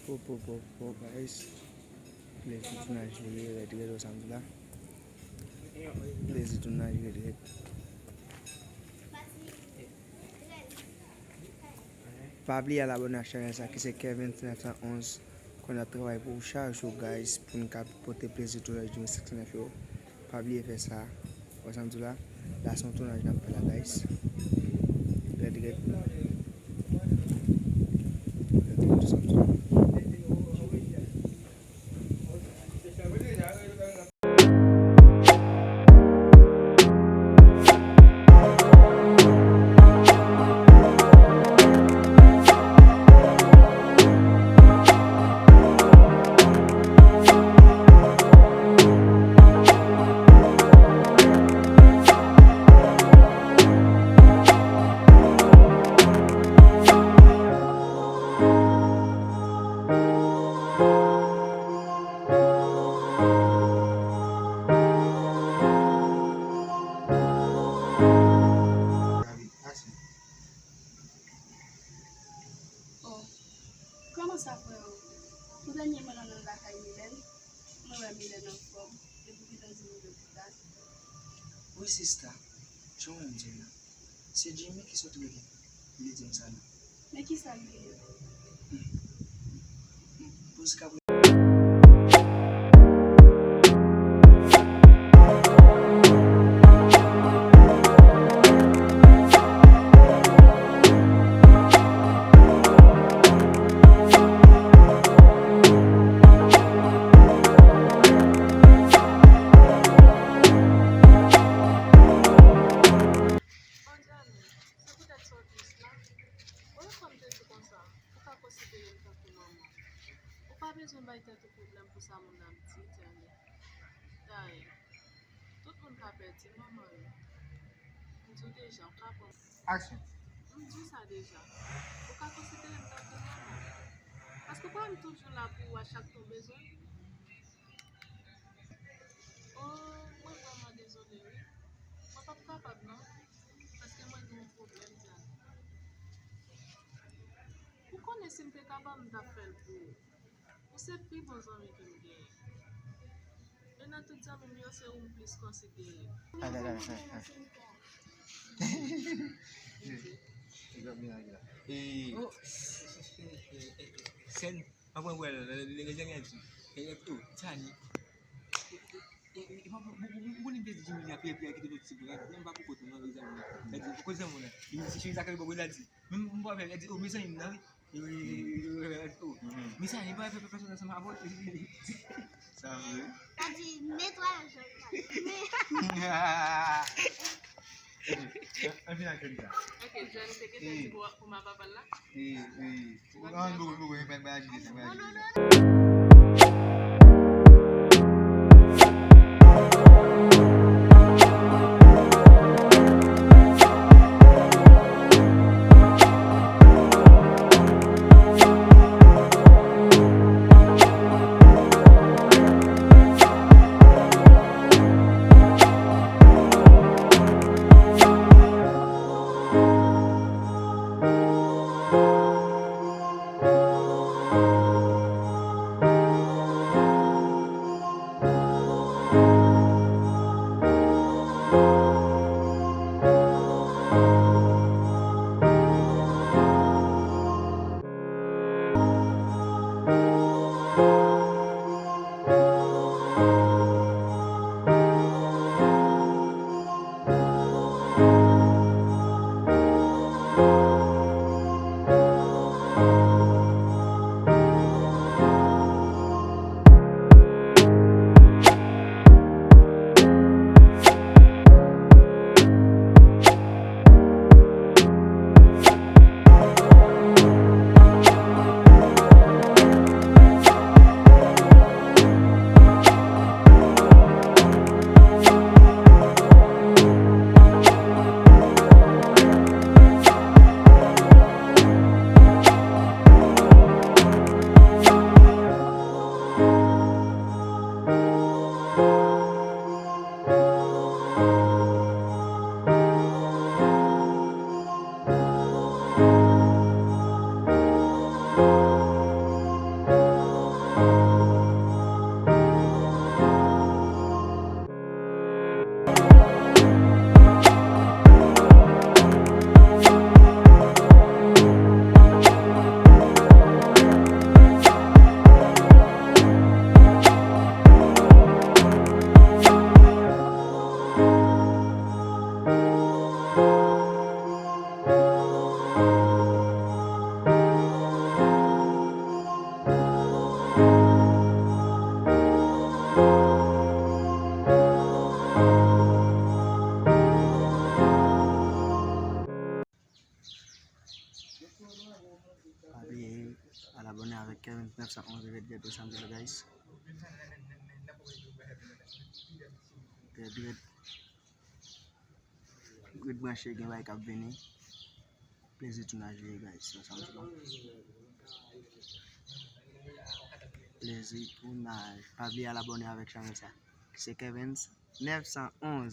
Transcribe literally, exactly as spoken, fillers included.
Po, po, po, po, guys. Plezi tounaj li ye, rèd, rèd, wè sa m di la. Plezi tounaj rèd, rèd. Pa bliye al abòne ak chanèl sa ki se Kevin neuf cent onze. Konn ap travay pou chak jou, guys, pou n ka pote plezi tounaj de mil senk san nèf yo. Pa bliye fè sa. Wè sa m di w la? La se yon tounaj n ap fè la, guys. Rèd, rèd. Rèd, rèd, wè sa m di w la? Oh, kòman sa, freo? Pou dènye mwen nan lakay Milèn, mwen wè Milèn anfòm, epi gentan di m de pita. Wi, sista, jan w wè m di w la. Se Jimmy ki sot rele m. Li di m sa la. Men kisa l rele w? Poz ka pou Anjani, se poutèt sa w tris la? Ou wè kòm te di konsa, ou ka konsidere m tankou manman w. Ou pa bezwen bay tèt ou pwoblèm pou sa moun nan ap di, Anjani. Dayè, tout moun ka pèdi manman yo. M di w deja, ou ka pran. Aksyon. M di w sa deja. Ou ka konsidere m tankou manman w. Paske ou kwè m toujou la pou ou a chak tan w bezwen m? Oh, mwen vrèman dezole, wi. Mwen p ap kapab, non. Paske mwen gen yon pwoblèm, Diane. Ou konnen si m te kapab, m t ap fè l pou ou. Ou se pi bon zanmi ke m genyen. E nan tout zanmi m yo, se ou m plis konsidere. Ala, ala, ala, ala. Sèn, mwen wè lè zanmi a di, e, e, oh, Tani, e, e, e, mwen, mwen, mwen, mwen, mwen te di Jimmy a pye, pye, kite lòt ti bra, mwen pa pou kote, mwen, zanmi a di, ou konnen zanmi a di, si chemiz la kanpe bò, la di, mwen, mwen pa fè, la di, oh, mezanmi, nan, wi. Mezanmi, pa fè, fè, fè, ansanm avè w. Sa vre? Sa di, netwayaj la, li pa di. Ann vin ak Kenza. Ok, John, se gentan di pou, pou ma papa la. Wi, wi. An, bon, bon, bon, mwen pa aji de sa, mwen aji de sa. Abòne avèk Kevin nèf san onz, red, red, red, samdi la, guys. Red, red. Red branche, gen bagay k ap vini. Plezi tounaj li ye, guys, nan samdi la. Plezi tounaj. Pa bliye al abòne avèk chanèl sa, ki se Kevin nèf san onz.